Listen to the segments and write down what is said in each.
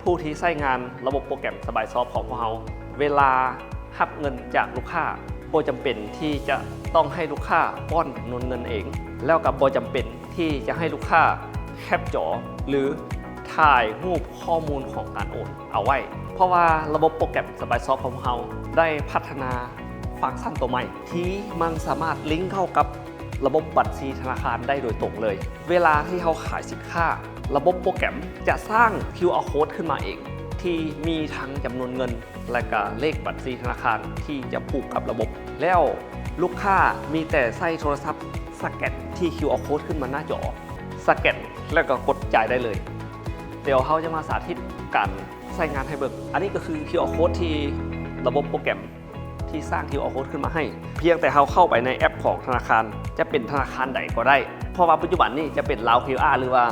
ຜູ້ທີ່ໃຊ້ງານລະບົບໂປຣແກຣມສະບາຍຊອບຂອງພວກເຮົາ ເວລາຮັບເງິນຈາກລູກຄ້າ ບໍ່ຈຳເປັນທີ່ຈະຕ້ອງໃຫ້ລູກຄ້າປ້ອນຈຳນວນເງິນເອງ ແລ້ວກໍບໍ່ຈຳເປັນທີ່ຈະໃຫ້ລູກຄ້າແຄບຈໍ ຫຼື ຖ່າຍຮູບຂໍ້ມູນຂອງການໂອນເອົາໄວ້ ເພາະວ່າລະບົບໂປຣແກຣມສະບາຍຊອບຂອງພວກເຮົາ ໄດ້ພັດທະນາຟັງຊັນຕົວໃໝ່ ທີ່ມັນສາມາດລິງເຂົ້າກັບລະບົບບັນຊີທະນາຄານໄດ້ໂດຍຕົງເລີຍ. ເວລາທີ່ເຮົາຂາຍສິນຄ້າ ລະບົບໂປຣແກຣມຈະສ້າງ QR code ຂຶ້ນມາເອງ ທີ່ມີທັງຈຳນວນເງິນ ແລະກະເລກບັນຊີທະນາຄານທີ່ຈະຜູກກັບລະບົບ ແລ້ວລູກຄ້າມີແຕ່ໃຊ້ໂທລະສັບສະແກນທີ່ QR code ຂຶ້ນມາໜ້າຈໍ ສະແກນ ແລ້ວກໍກົດຈ່າຍໄດ້ເລີຍ. ດຽວເຮົາຈະມາສາທິດການໃຊ້ງານໃຫ້ເບິ່ງ. ອັນນີ້ກໍຄື QR code ທີ່ລະບົບໂປຣແກຣມທີ່ສ້າງ QR code ຂຶ້ນມາໃຫ້ ພຽງແຕ່ເຮົາເຂົ້າໄປໃນແອັບຂອງທະນາຄານ ຈະເປັນທະນາຄານໃດກໍໄດ້ ເພາະວ່າປັດຈຸບັນນີ້ຈະເປັນ Lao QR ຫຼືວ່າ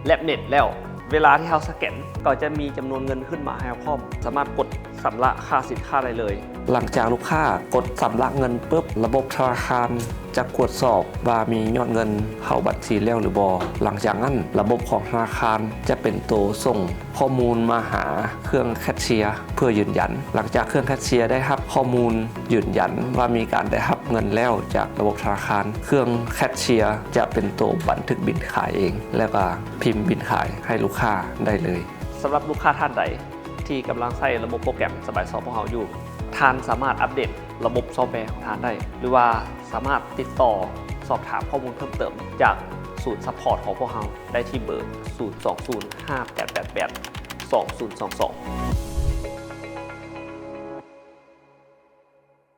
Labnet ແລ້ວ ເວລາທີ່ເຮົາສະແກນ ກໍຈະມີຈຳນວນເງິນຂຶ້ນມາໃຫ້ເຮົາພ້ອມ ສາມາດກົດຊຳລະຄ່າສິນຄ້າໄດ້ເລີຍ. ຫຼັງຈາກລູກຄ້າກົດຊຳລະເງິນປຶບ ລະບົບທະນາຄານຈະກວດສອບວ່າມີຍອດເງິນເຂົ້າບັນຊີແລ້ວຫຼືບໍ່. ຫຼັງຈາກນັ້ນ ລະບົບຂອງທະນາຄານຈະເປັນໂຕສົ່ງຂໍ້ມູນມາຫາເຄື່ອງແຄດເຊຍເພື່ອຢືນຢັນ. ຫຼັງຈາກເຄື່ອງແຄດເຊຍໄດ້ຮັບຂໍ້ມູນຢືນຢັນວ່າມີການໄດ້ຮັບເງິນແລ້ວຈາກລະບົບທະນາຄານ, ເຄື່ອງແຄດເຊຍຈະເປັນໂຕບັນທຶກບິນຂາຍເອງ ແລ້ວກໍພິມບິນຂາຍໃຫ້ລູກຄ້າໄດ້ເລີຍ. ສຳລັບລູກຄ້າທ່ານໃດທີ່ກຳລັງໃຊ້ລະບົບໂປຣແກຣມສະບາຍຊອບຂອງເຮົາຢູ່, ທ່ານສາມາດອັບເດດລະບົບຊອບແວຂອງທ່ານໄດ້ ຫຼືວ່າສາມາດຕິດຕໍ່ສອບຖາມຂໍ້ມູນເພີ່ມເຕີມຈາກສູນຊັບພອດຂອງພວກເຮົາໄດ້ທີ່ເບີ ສູນສອງສູນ ຫ້າແປດແປດແປດ ສອງສູນສອງສອງ.